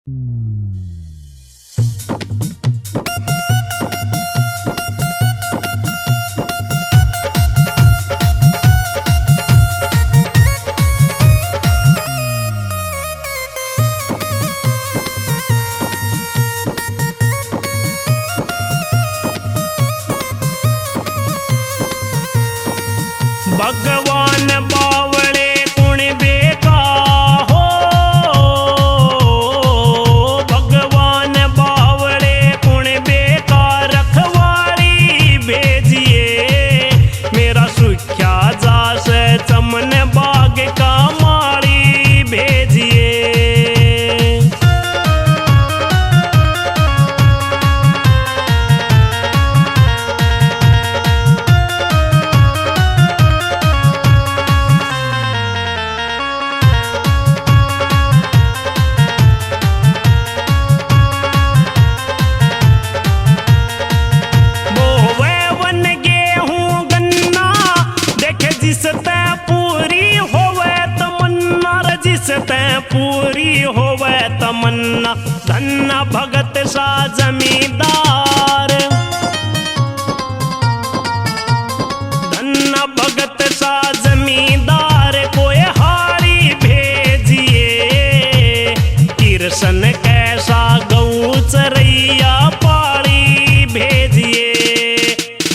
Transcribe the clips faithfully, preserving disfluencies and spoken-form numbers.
भगवान बावले कुण बेका हो, भगवान बावले कुण बेका, रखवाली भेजिए। मेरा सुख्या जास चमन बाग का माली भेजिए। बोवे वन गेहूं गन्ना, देखे जिस तै पूरी होवे तमन्ना, रे जिस तै पूरी होवे तमन्ना। धन्ना भगत सा जमींदार, धन्ना भगत सा जमींदार, कोई हाली भेजिए। किरसन कैसा गऊ चरैया पाली भेजिए।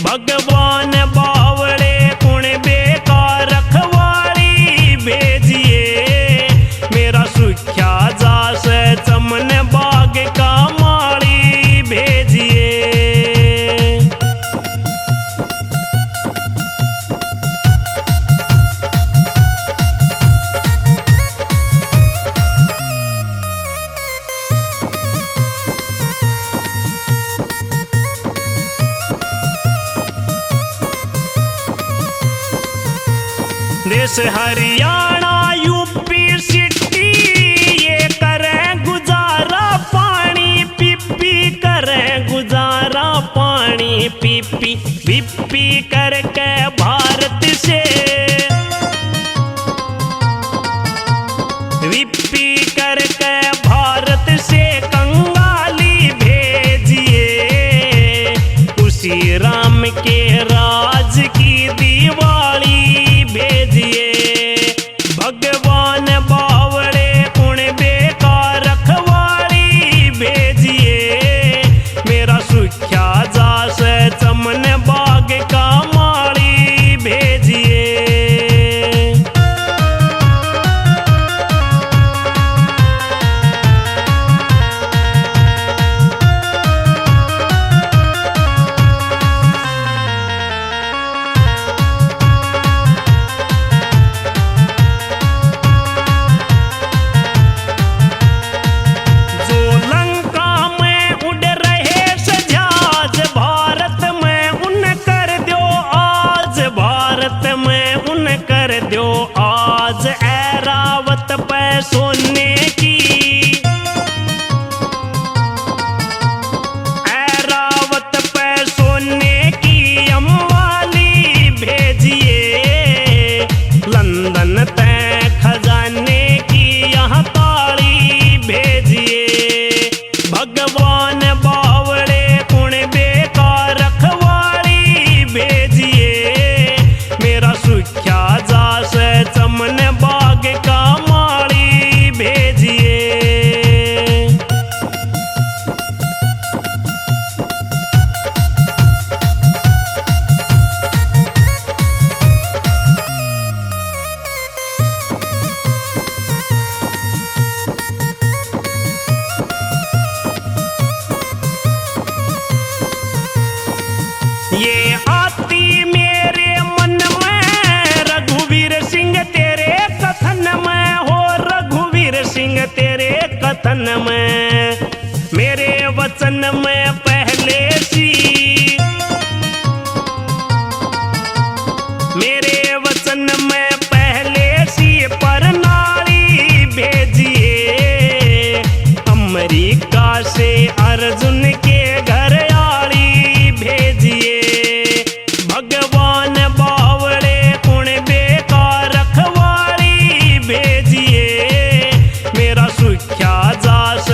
भगवान बावले कुण बेका, रखवाली भेजिए। मेरा सुख्या जास चमन बाग का माली भेजिए। देश हरियाणा, यूपी सिटी, ये करें गुजारा पानी पी पी, करें गुजारा पानी पी पी। विपी करके भारत से, विपी करके भारत से कंगाली भेजिए। उसी राम के राज की दिवाली भेजिए। भगवान बावड़े कुण बेका, रखवाली भेजिए। मेरा सुख्या जास चमन बाग का माली भेजिए। जो लंका में उड़ रहे से जहाज, भारत में उन कर दो आज, भारत में उन कर दो आज। ऐरावत पे सोने की, ऐरावत पे सोने की अम्बाली भेजिए। लंदन तै खजाने की यहाँ ताली भेजिए। भगवान बावड़े कुण बेका, रखवाली भेजिए। मेरा सुख्या जास चमन बाग का माली भेजिए। ये आती मेरे मन में रघुवीर सिंह तेरे कथन में, हो रघुवीर सिंह तेरे कथन में। मेरे वचन में पहले सी, मेरे वचन में पहले सी प्रणाली भेजिए। अमेरिका से अर्जुन के घर आली भेजिए। भगवान बावड़े कुण बेका, रखवाली भेजिए। मेरा सुख्या जास